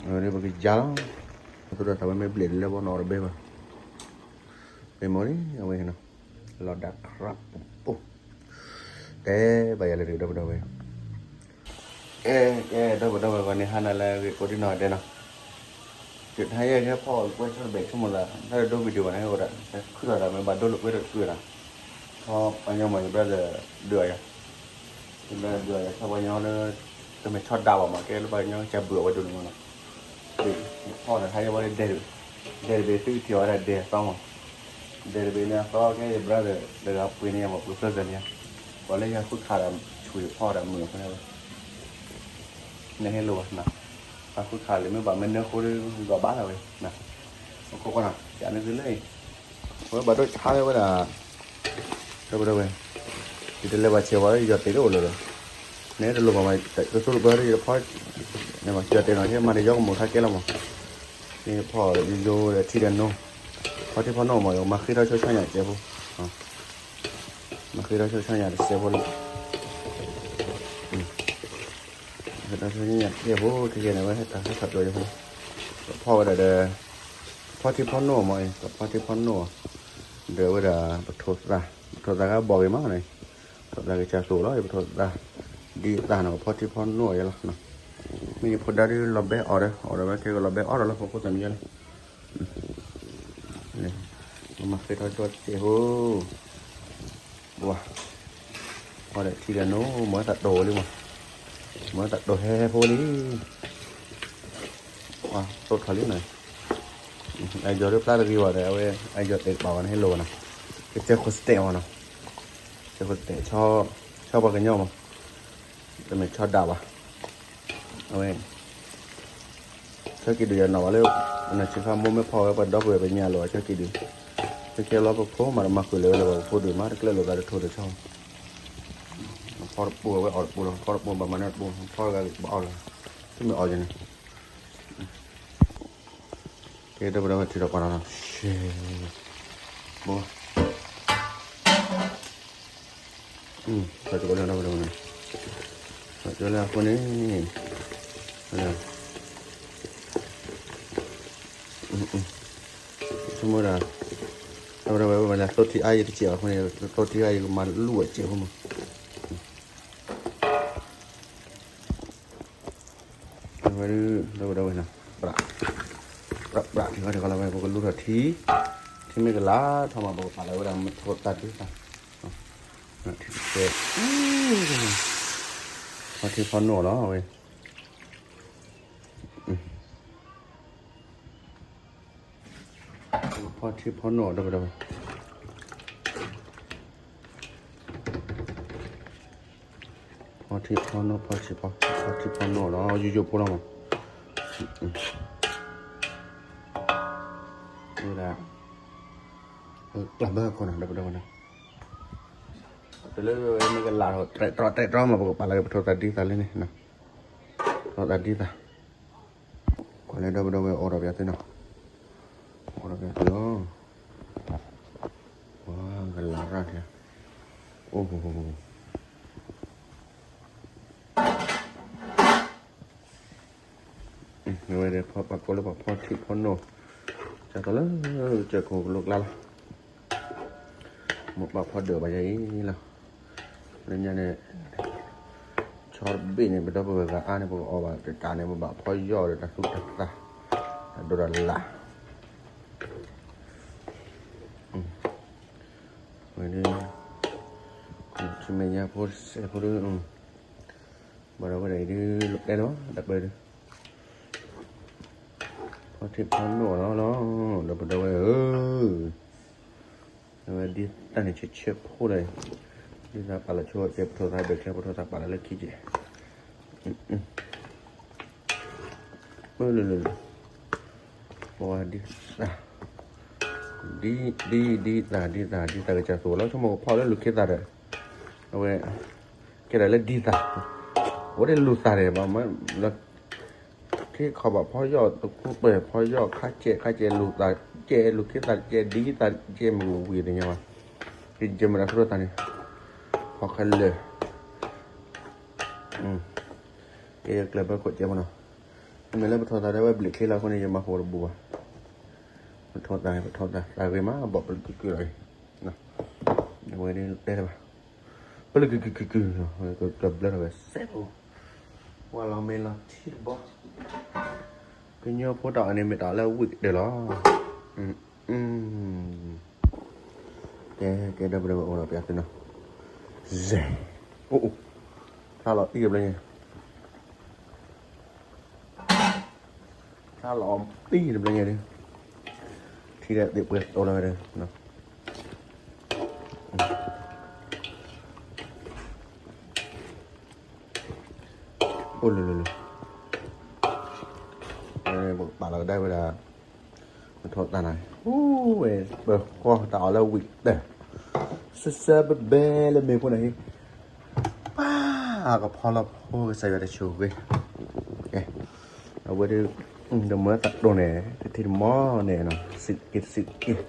ပကယါလီၤ, ပသူၣ်ထီၣ်သးဝဲမ့ၢ်ဘျဲၣ်လၢဘီနီၣ်တဘဲဘၣ်, မ့ၢ်မ့ၢ်လံ အဝဲနီၤ, လီၤဒၣ်ခရးပူၤပူၤ, တဲဘၣ်ယၤလၢတကဒီပုၢ်ဒီဝဲၢ်, ကဲ ကဲ ဒီပုၢ်ဒီဝဲၢ်ဂီၢ်န့ၣ် ဟါနၤလၢအဂ့ၤကိးဒံနီၢ်ဒဲးနီၤ, ယဟဲယဲဟဲဖီၣ်ဝဲဆီတဘဲးဆိကမိၣ်သး တၢ်ဒိ video ဘၣ်န့ၣ် ဟဲအိၣ်ဒၣ် ခုၣ်ထီၣ်သးမ့ၢ်ဘၣ်ဒိလိာ်ကွဲဒီးခုၣ်ဒီး, ဆီပှၤညီမ့ၢ်ယ brother ဒုးအီၤယၤ ယ brother ဒုးအီၤယၤ ဆီပှၤညီလၢ တမ့ၢ်ဆီဒၣ်ဘၣ်မး ကဲလၢပှၤကညီကစၢ်ဘုၣ်အဝဲဒိၣ်န့ၣ်မးနီၤ, ဖီၣ်န့ၣ် ဟါယဲဘီလၢဒဲးဒုး, ဒဲးတဘ့ၣ်သုကထံၣ်အီၤဝဲဒၣ်ဒဲးအသီမး, ဒဲးတဘ့ၣ်န့ၣ်အသီကဲယ brother တဂၤပှ့ၤန့ၢ်ယၤမး ပှ့ၤဖျၢၣ်စၢၤန့ၣ်ယၤ, ပှၤလၢယၤဃုခးဒီးဆူၣ်ဖီၣ်ဒီးမုာ်အဃိန့ၣ်ဝဲ နဟ့ၣ်လိာ်ဘၣ်နီၤ, အဃုခးလံာ်မ့ၢ်ဘၣ်မ့ၢ်နၢဃိဒီး ဂီၤဘၣ်လီၤဝဲ, အခိၣ်ဃိနီၤ ကန့ၣ်သုလၢအံၤ, အဝဲဘၣ်ဒိဆါလၢဝဲဒၣ်, ဒီပုၢ်ဒီဝဲၢ်, ယတလဲၤဘၣ်ဆဲးဝဲ ယီၤတဲာ်တအိၣ်လၢၤဒီး, နတလိၣ်ဘၣ်မး တသိၣ်တဘၢဒီးယတဖီ, ယီၤတဲာ်နီၤ ယမၤတယီကမိၣ်ထါကဲလီၤမး, ယဖီၣ်ယိယိဒီးထံဒီးနိ, ဖီထံဖီနိမး ယမၤဃ့ထီၣ်ဆိဆါညါစဲးဖိ မၤဃ့ထီၣ်ဆိဆါညါတစဲးဖိလံ, ဃ့ထီၣ်ဆိဆါညါတစဲးဖိ ခဲကဲန့ၣ် ဝဲဟဲတၢ်ဟဲထီၣ်ပျီယဖိ, ပဖီၣ်ဝဲဒၣ်ဒီး, ပဖီထံဖီနိမးအံၤ ပဖီထံဖီနိ, ဒီးဝဲဒၣ် ပထိၣ်သၣ်, ပထိၣ်သၣ်ကဘီၣ်ဂ့ၤမးန့ၣ်, ပထိၣ်သၣ်ကစၢ်သိၣ်လီၤ ပထိၣ်သၣ်, ဒ်သၣ်နီၤ ပဖီထံဖီနိယဲလီၤ, မ့ၢ်ယဖိဒါဒုးလီၤဘဲအီၣ်ဒီး အီၣ်ဒီးဝဲခဲကလီၤဘဲအီၣ်ဒီးလီၤ ဖိဖိသၣ်မံယဲလီၤ မၤဃ့ထီၣ်ဆိစဲးဖိ, ဝါ, အီၣ်ဒီးထံဒီးနိ မ့ၢ်သးတိၢ်ဝဲလံမး, မ့ၢ်သးတိၢ်ဟဲဟဲဖိလံ, ဝါ သိၣ်ထီၣ်လံနီၤ, အယီၤဒုးပျၢ်တဂ့ၤဘၣ်ဒီး အဝဲ အယီၤတဲာ်တဘၣ်ဘၣ်န့ၣ် ဟဲလိာ်ဘၣ်နီၤ, ကစၢၢ်ခိၣ်စတဲးမးနီၤ, ကစၢၢ်ခိၣ်စတဲး ဆီပှၤကညီမး, တမ့ၢ်ဆီဒၣ်ဘၣ်, အဝဲ ဆၢက့ၤဒုးယၤနီၣ်ဘၣ်လၢ ပနၢ်ဆံးခါမိၢ်မ့ၢ်ဖီၣ်ဝဲပှၤဒီပုၢ်ဝဲၢ်ပညါလိာ်အဆၢက့ၤဒုး, ဆၢက့ၤလီၤပဖိမးတမၤဃုာ်လၢၤဝဲလၢၤဘၣ် ပဖိဒုးမးတကျၢၢ်လိာ်သးတထိၣ်တဆီ, ဖီတပူၤဝဲအီၣ်တပူၤလီၤ ဖီတပူၤဘၣ်မၤန့ၢ်တပူၤ ဖီတဂၤဘၣ်အီၣ်လီၤ, တမ့ၢ်အီၣ်ယၤန့ၣ်, ကဲဒီပုၢ်ဒီဝဲၢ်ထံၣ်ဒီးပှၤနီၤ, ဘိ သးကလၢဒီပုၢ်ဒီဝဲၢ်န့ၣ်, သးကလၢအဃိန့ၣ်, ဆိကမိၣ်ဒၣ်, ဒီပုၢ်ဒီဝဲၢ် ဝဲလၢသိထံအါယတစဲးဘၣ်အဃိန့ၣ် သိထံအါယကမၤလူၤအစဲးဖိမး, ဝဲဒၣ် ဒီပုၢ်ဒီဝဲၢ်နီၤ, ပြး, ပြး ထံဃီတခီလီၤဝဲ ပကလူၤထီၣ်ထံ, ထံမ့ၢ်ကလၤထီၣ်မး ပကပာ်လီၤဝဲဒၣ်မထိၣ်သၣ်ဒ်သၣ်, ထံတစဲး, ဖီထံဖီနိၣ်လီၤဝဲ, ဖီထံဖီနိၣ် ဒီပုၢ်ဒီဝဲၢ် ဖီထံဖီနိၣ် ဖီထံဖီ, ဖီထံဖီနိၣ်လီၤ ယိယိဖိလီၤမး, ဝဲဒၣ် ကျးဘၢခိၣ်နီၤ ဒီပုၢ်ဒီဝဲၢ်နီၤ, တလၢဝဲမ့ၢ်ကလၤထီၣ် တြဲးတြီတြဲးတြီမး ပကပာ်လီၤက့ၤပထိၣ်သၣ်ဒ်သၣ်လၢန့ၣ်, ထိၣ်သၣ်ဒ်သၣ် ကွၢ်လၢဒီပုၢ်ဒီဝဲၢ်အိၣ်ဒီးပသ့နီၤ, အိၣ်ဒီးပသ့လီၤ, ပှၤကလၤရၣ်ထံ, အိၣ်, ဝဲဒၣ်ပှၤကိးလၢပှၤဖီထံဖီနိၣ်, ကၢ်သိးလၢ ကၢ်ခိၣ်ကလိကျါလီၤ, မိၢ်ပၢ်ဖီဒၢးဘၣ်ယၤအံၤလီၤ, လၢညါန့ၣ် ဆီတဘ့ၣ်န့ၣ် ပဒီပုၢ်ဝဲၢ်ဂၤအါန့ၣ် ပကအီၣ်ဘၣ်တတၢ်န့ၣ် ပဘၣ်ဖီယီၢ်ဒီးတၢ်သူတၢ်သၣ်, တၢ်ဒိးတၢ်လၣ်, ဝဲဒၣ်, ထံမဲာ်ညါဖိစဲးဖိဒုး, ဘၣ်ဒီးဝဲဒၣ်အံၤဒုး လိာ်တဲလီၤ တၢ်ပၢၢ်ဒုး, ဖီထံဖီနိၣ်လီၤလီၤ, ဒီပုၢ်ဒီဝဲၢ်ဧၢ, အဝဲဒ်တၢ်န့ၣ်ဆၢဆၢဖိဒီး, ဒ်သးပာ်လီၤဆိကဲပထိၣ်သၣ်ဒၢးချဲ ပထိၣ်သၣ်ပာ်လီၤလၢခံကဲး, လၢလၢလၢ, ပှၤဒ်သၣ်, ဒ်, ဒ်, ဒ်သၣ် ဒ်သၣ် ဒ်သၣ်ကစၢ်သိၣ်လီၤ ဆိကမိၣ်ကဖီလၢလူၤခ့သၣ်ဒီး, အဝဲ, ကဲဒၣ်လၢဒ်သၣ်, အဝဲဒၣ်လူၤသၣ်န့ၣ် ဘၣ်မ, ခ့ခီဘၣ်ဖီယီၢ်တခူပှဲၤ ဖီယီၢ်ခါကဲး ခါကဲးလူၤသၣ်, ကဲးလူၤခ့သၣ် ကဲးဒ်သၣ် ကဲးမုၢ်ဝံၤတညါဘၣ်, ကဲးမုၢ်ဒီးထိၣ်သၣ်န့ၣ်, ဖီခဲလၢာ်, ကဲကျၢၢ်ဘၢခိၣ်ကဲးမနီၤ, မ့ၢ်လၢပထီၣ်သးဒၣ်ဝဲဘျံးချ့လီၤအဃိန့ၣ် ယမၤဟိးတဘူးဘၣ်. ပထီၣ်သး ပထီၣ်သး သးဂ့ၤမး ဘီၣ်ပလုၢ်ကုၢ်ကုၢ်လီၤအံၤ, အဝဲဒၣ်တဲလၢၤဘၣ်, ပလုၢ်ကုၢ်ကုၢ်ကုၢ်ကုၢ်, ကဘျၢထီၣ်ဝဲစဲးဖိ, ဝဲလီၤမ့ၢ်လီၤထံတဘီ, ကညီဖိတၢ်အီၣ်န့ၣ်မ့ၢ်တၢ်လၢဝံၣ်ကတၢၢ်လီၤ. ကဲ ကဲ ဒီပုၢ်ဒီဝဲၢ် အိၣ်ဒီးပျးသုနီၤ, အိၣ်အိၣ်, ဖျါလီၤတံၢ်တဘျီညါ, ဖျါလီၤတံၢ်တဘျီညါဒုး, ထံဒၣ်သ့ၣ်ပှဲၤတိလီၤဝဲဒၣ်, အိၣ်လၢလၢလၢ, ပကပာ်လီၤကဒါဝဲဒၣ်, ပထီၣ်သးနၤ, အိၣ်ဝဲ, ပဃီတၢ်အီၣ်လၢဝံၣ်တၢၢ်, စဲးစဲးဘဲဘဲလၢမ့ၢ်ဖိန့ၣ်, ပၢ်, ကဖီလီၤဖိကစၢ်ယွၤတဆိၣ်ဂ့ၤ, အဝဲဒၣ်, ဒီးမ့ၢ်သးတိၢ်န့ၣ် တထံၣ်တမီၢ်န့ၣ်နီၤ, စံးက့ၤစံးက့ၤ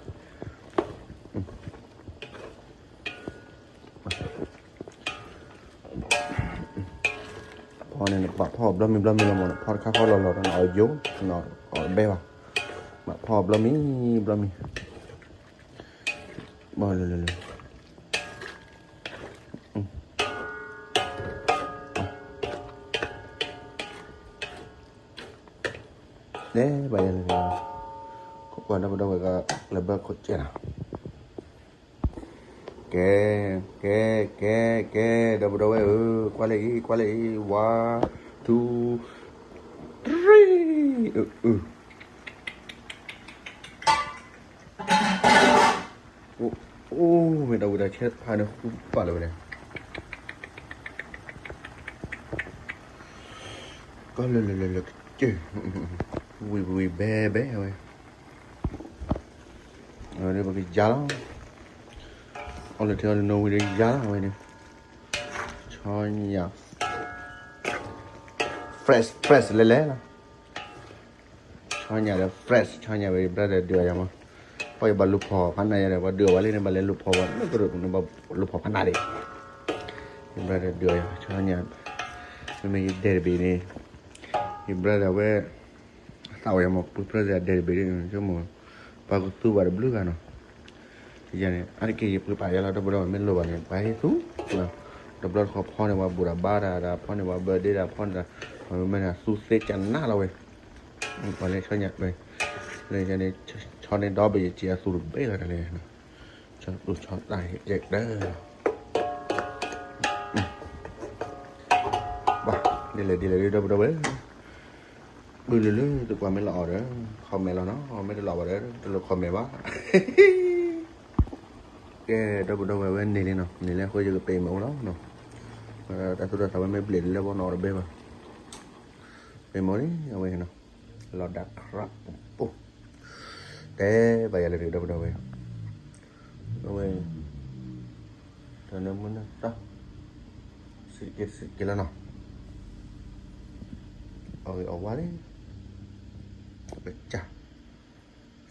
ဖီန့ၣ် နကဘၣ်ဖီအီၤဘျီမံၤဘျီမံၤလီၤမး, နဖီတခါဃီလီၤလီၤဒီး နအီၣ်ယိာ်, နအီၣ်တဘဲဘၣ်, ဘၣ်ဖီအီၤဘျီမံၤဘျီမံၤ, ဘၣ်လၢလၢလၢ, ဘၣ်ယၤလၢ, ခိၣ်ကွၢ်ဒီပုၢ်ဒီဝဲၢ်က လၢဘၢခိၣ်ကဲနၤ ကဲ, ကဲ, ကဲ, ကဲ, ဒီပုၢ်ဒီဝဲၢ်ဧၢ, ကွၢ်လၢအံၤ, ကွၢ်လၢအံၤ, one, two, three, အ, အ, အိၣ်, အိၣ်, မ့ၢ်တၢ်ဝံၣ်တၢ်ဆဲးဖးန့ၣ် ဃူပာ်လၢၤဝဲလဲၣ်, ကီၢ်လၢလၢလၢလၢကစၢၢ်, ဝံၣ်ဝံၣ်ဘဲဘဲဝဲ အဝဲဒၣ်ပကယါလီၤ, အီၣ်လၢထံအီၣ်လၢနိဝံၤဒီးယါလီၤအဝဲန့ၣ်, ဆီညၣ်, fresh fresh လဲၤလဲၤလီၤ, ဆီညၣ်ဒီး fresh ဆီညၣ်ဝဲ ယ brother ဒုးအီၤယၤမး, ပှၤယဘၣ်လူၤဖီၣ်ဖးနးယၤဒီး ပှၤဒုးအီၤဝဲလံန့ၣ် ဘၣ်လဲၤလူၤဖီၣ်ဝဲ လၢကရူၢ်န့ၣ် ဘၣ်လူၤဖီၣ်ဖးနးဒံး, ယ brother ဒုးအီၤယၤ ဆီညၣ်, မ့မ့ၢ်ယ dad baby န့ၣ်, ယ brother ဝဲ သးဝဲယၤမး ပှၤ brother dad baby ဒ်န့ၣ် ဆိကမိၣ်, ပှၤကသူဘၣ်တဘျုးဂၤနီၤ, ယၤန့ၣ် အါတက့ၢ်ယပှ့ၤပာ်ယၤလီၤ ဒီပုၢ်ဒီဝဲၢ် မ့ၢ်လိၣ်ဘၣ်န့ၣ် ပှၤဟ့ၣ်သူ, တဘျီတခီၣ်ဖီန့ၣ် ပှၤဘူၣ်တၢ်ဘါတၢ်ဒီး ဖီန့ၣ် ပှၤ birthday တၢ်ဖီန့ၣ်ဒီး, ပှၤမ့ၢ်မ့ၢ်န့ၣ် သူသ့ကနးလီၤဝဲ, ပှၤလၢဆီညၣ်, လၢယၤန့ၣ် ဆီန့ၣ်ဒီဘ့ၣ်ယစံးအသူတဘ့ၣ်လီၤတၢ်လဲၣ်, ဆီသူဆီသၣ်ဟ့ၣ်ကဲကတၢၢ် ဘၣ်, ဒ်လဲၣ်ဒ်လဲၣ်ဒ် ဒီပုၢ်ဒီဝဲၢ်, ပုၢ်လၢလၢသုကွၢ်မ့ၢ်လီၤအီၤဒီး comment လီၤနီၤ, မ့ၢ်တလီၤဘၣ်ဒီး တလိၣ် comment ဘၣ်. ကဲ ဒီပုၢ်ဒီဝဲၢ်ဝဲန့ၣ်လံနီၤ, န့ၣ်လံအဃိ ယကပ့ၤမ့ၣ်အူလီၤနီၤ, တၢ်သူၣ်တၢ်သးဝဲမ့ၢ်ဘျဲၣ်လၢဘီနီၤတဘဲဘၣ်, ပ့ၤမ့ၣ်လံ အဝဲနီၤ, လီၤဒၣ်ခရးပူၤ, တဲဘၣ်ယၤလၢ ဒီပုၢ်ဒီဝဲၢ် အဝဲ တၢ်နၢမူနၢတၢ် စံးက့ၤစံးက့ၤလီၤနီၤ, အဝဲအီၣ်ဝါလံ, ပကစၢ်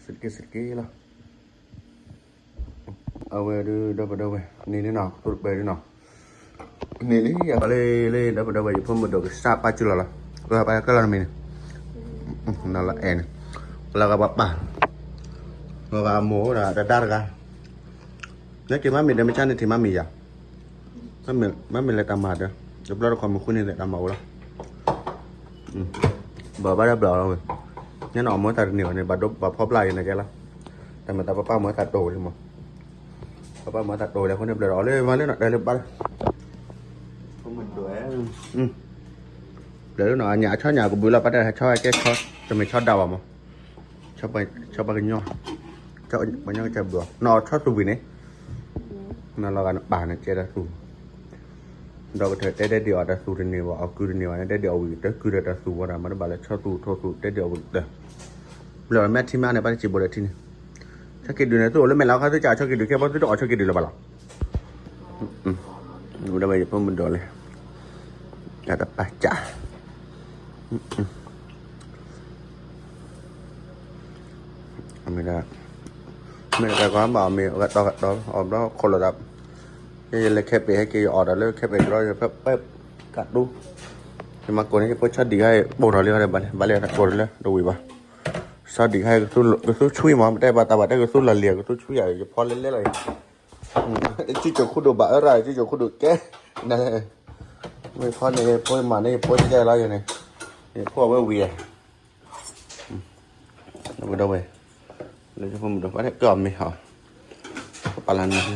စံးက့ၤစံးက့ၤလီၤ, အဝဲဒုး ဒီပုၢ်ဒီဝဲၢ် န့ၣ်လံနီၤ, ကတိၤတပၢၢ်ဒုးနီၤ, န့ၣ်လံ အဝဲလံလံ ဒီပုၢ်ဒီဝဲၢ် ယဖိမုၣ်ဒိၣ်ကစၢ်ပာ်စုလီၤလီၤ, ပာ်ကလီၤနမံၤန့ၣ်, နလီၤအဲၣ်န့ၣ်, လီၤဂာ်ပှၤပာ်, လီၤဂာ်အမိၢ်ဒီးတဒါတဂၤ နက့ၤမ့မ့ၢ်ဒီး မ့ၢ်ကၢ်န့ၣ်ထံၣ်မ့မ့ၢ်ယၤ, မ့မ့ၢ်လဲၤတၢ်မၤဒီး တဘျီတခီၣ်မုၢ်ဃုန့ၣ် တၢ်မၤအိၣ်လီၤ, ဘၣ်ဘၣ်ဒီးဘျီလီၤဝဲ, ညါန့ၣ်အီၣ်မ့ၢ်သးတန့ၢ်ဘၣ်န့ၣ် ဘၣ်ဒိဘၣ်ဖီပျၢ်ယၤန့ၣ်ကဲလီၤ, တၢ်မၤသးပပၢ်မ့ၢ်သးတိၢ်ဝဲလံမး, ပပၢ်မ့ၢ်သးတိၢ်ဝဲလံအဃိန့ၣ် ဘျီဒီးအီၣ်လၢမၤလၢနီၤ တဲလၢဘၣ်လၢ ဘျီလၢနီၤ အညၣ်အဆီညၣ်ကဘုးလီၤ ပၢ်တဲဆီကဲဆီ တမ့ၢ်ဆီဒၣ်ဘၣ်မး, ဆီပှၤကညီ, ပှၤကညီကစၢ်ဘုးအီၤ နအီၣ်ဆီသူၣ်ဝံၤန့ၣ်, နလီၤဂာ်နပၢ်န့ၣ်ကဲတၢ်သူၣ်, ဒီးကထၢၣ်တဲဒဲဒ်အီၣ်တၢ်သူၣ်တန့ၢ်ဘၣ် အီၣ်ကုတန့ၢ်ဘၣ်န့ၣ် ဒဲဒ်အီၣ်ဝံၤကတၢၢ်ကုဒီးတၢ်သူၣ်ဝဲဒၣ် မ့ၢ်တဘၣ်လၢဆီသူၣ်ထိသူၣ် ဒဲဒ်အီၣ်ဝံၤကတၢၢ်, ဘျီမ့ၢ်ထံမ့ၢ်န့ၣ် ပၢ်တစံးဘိးဒီးထံန့ၣ်, ဆီက့ၤဒုးန့ၣ် သုအိၣ်လၢမဲာ်လးခါ သုကၢ်ဆီက့ၤဒုး ကဲဘီသုတအီၣ်ဆီက့ၤဒုးလၢၤဘၣ်လီၤ ဝဲဒၣ်ဝဲယဖိမုၣ်ဒိၣ်လဲၣ်, တၢ်တပာ်စး, မ့ၢ်ဒၣ်, မ့ၢ်တၢ်ကီဘၣ်အီၤမ့ၢ်အဂၤတီဂၤတီ အီၣ်ဘျီခိၣ်လိာ်သး, ယလဲၤခဲပ့ၤဟဲက့ၤ ယအီၣ်တၢ်လၢခဲပ့ၤကဒီး ယဖဲပဲကးတူ, ယမၤကိးန့ၣ် ယဖိဆီဒံၣ်ခါအံၤ ပိၢ်ထီၣ်လံခါဒီးဘၣ်န့ၣ် ဘၣ်လံကိးလၢတဝံၤဘၣ်. ဆီဒံၣ်ခါအံၤ ကသူဆွံမး တဲဘၣ်တၢ်ဘၣ်တဲကသူလီၤလံၤ ကသူဆွံယၤ ယဖီလဲလဲလီၤအံၤ စုကၠိၤခူဒိၣ်ဘၣ်အၢရၣ် စုကၠိၤခူဒိၣ်ကဲ နလဲၣ် မ့ၢ်ဖီန့ၣ် ဖိမၤန့ၣ် ယဖိကဲလီၤယၤန့ၣ် ယဖိအဝဲဝံၤဧါ ဒီပုၢ်ဒီဝဲၢ် လၢယဖိမုၣ်ဒိၣ် ပၢ်တဲကၢ်အီၤမ့ၢ်ဟီ ပာ်လၢနၤ ဆီ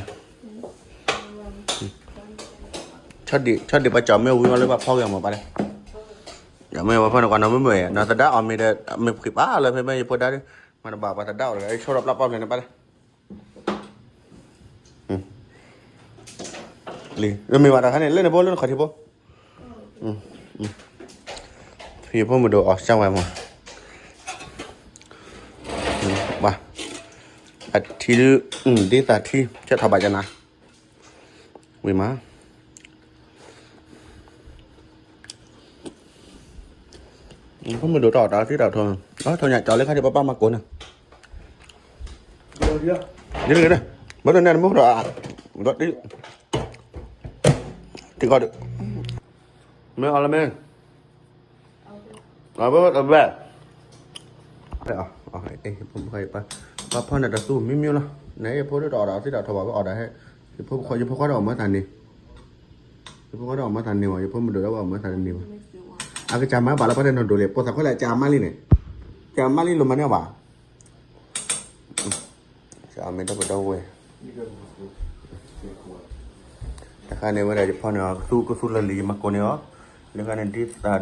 ဒံၣ် ဆီဒံၣ်ပှၤကၠီမ့ၢ်ဝံၤမးလၢဘၣ်ဖီက့ၤအီၤမး ပၢ်တဲ ကၠီမ့ၢ်ဝံၤဖီန့ၣ် ကွၢ်နီၢ်မုၢ်မုၢ်ဧါ နီၢ်သဒါအီၣ်မ့ၢ်ဒီး မ့ၢ်ဖှံပၢ်လၢဖဲမ့ၢ်ယဖိဒါဒီး မၤတဘၣ်ပှၤသဒါအီၣ်တဂၤ ဆိထီၣ်ပျၢ်ပျၢ်ဖျဲးန့ၣ် ပၢ်တဲ လံ မ့ၢ်ဘၣ်တၢ်ခါန့ၣ် လၢနဖိလၢနခီၣ်ထံးဖိ ဖံဖိမုၣ်ဒိၣ်အီၣ်စၢ်ဝဲမး ဘၣ် အထံဒု ဒ်သးထံ ဆဲးထီၣ်ဘၣ်ကနၤ ဝံၤမး ဖိမုၣ်ဒိၣ်တၢ်အီၣ်တၢ်သံတၢ်ထီ အီ ထီၣ်ညၣ်ကၠီလၢခါဒံးပၢ်ပၢ်မၤကိးနၤ ဒ်လဲၣ် ဘၣ်တန့ၣ်နမ့ၢ်ဒီး ဒီးတံၤ တံၤကီၢ်ဒုး မ့ၢ်အီၤလၢမ့ၢ် အဝဲတဘဲ ပၢ်ဖီန့ၣ်တသူမ့ၢ်မ့ၢ်လီၤ နဲယဖိဒိၣ်တၢ်အီၣ်တၢ်သံတၢ်ထီဘၣ် ကအီၣ်ဒၣ်ဟဲ ယဖိခွါဒီးအီၣ်မၢသးန့ၣ် ယဖိခွါဒီးအီၣ်မၢသးန့ၣ်ဝဲ ယဖိမုၣ်ဒိၣ်ဒီးအီၣ်မၢသးတန့ၢ်ဘၣ် အကစၢ်မၤဘၣ်လၢပှၤတနီၤဒိၣ်လဲၣ် ပိာ်သးခွဲလၢအကစၢ်မါလံန့ၣ် ကစၢ်မါလံလိၣ်မၤန့ၢ်အီၤဘၣ် မ့ၢ်ဒီပုၢ်ဒီဝဲၢ် တခါန့ၣ်ဝဲဒၣ်ယဖီန့ၣ်အီၤ ကသူကသူလၢလံၤယမၤကိးန့ၢ်အီၤ လၢခါန့ၣ်ဒ်သး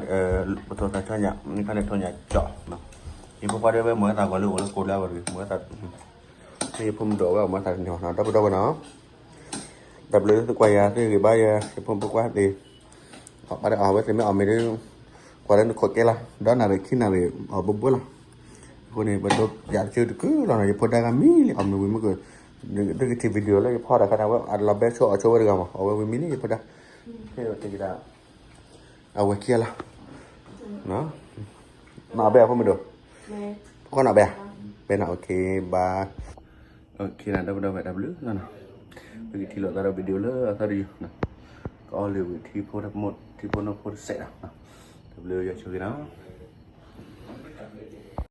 ပသိးသးဆီညၣ် လၢခါန့ၣ်ထီၣ်ညၣ်ကၠီ ယဖိခွါဒီးဝဲမၤသးဂီၤလၢအိၣ်လၢကိးလၢအဂီၢ်တဂ့ၤ မၤသး မ့ၢ်ယဖိမုၣ်ဒိၣ်ဝဲအီၣ်မၢသးတန့ၢ်ဘၣ် ဒီပုၢ်ဒီဝဲၢ်နီၤ တၢ်ဘျုးသုကွၢ်ယၤသုဂ့ၤဘၣ်ယၤ ယဖိမုၣ်ဖိခွါသ့ၣ် ပာ်ဒီးအီၣ်ဝဲသ့ၣ်မ့ၢ်အီၣ်မ့ၢ်ဒီး ကွၢ်လၢနခိးကဲလီၤ ဒီနၣ်ရံၣ်ခံနၣ်ရံၣ်အီၣ်ဘိဘိလီၤ အဃိန့ၣ် ပဒိးယၤတကၢတကၢလီၤနီၤ ယဖိဒါဂၤမံလံ အီၣ်မ့ၢ်ဝံၤမ့ၢ်က သုကထံၣ် video လၢယဖီတၢ်ခါန့ၣ် အဝဲအလီၤဘဲဆိအီၣ်ဆိဝဲတဂၤမး အီၣ်ဝဲဝံၤမံလံ ယဖိဒါ ဟဲတက့ၤဒၣ် အဝဲခံဂၤလီၤ နီၢ်ဘဲအဖိမုၣ်ဒိၣ် ဖိခွါနီၢ်ဘဲ ဘဲနီၢ် okay bye နၤ ဒီပုၢ်ဒီဝဲၢ်တၢ်ဘျုးနီၤ ပကထံၣ်လိာ်သးဒီး video လၢအသီတယုၢ် ကအီၣ်လုၢ်ဝံၤထံဖိ ထံဖိနီၢ်ဖိတစဲးဒီး တၢ်ဘျုးယွၤဆိၣ်ဂ့ၤနီၤ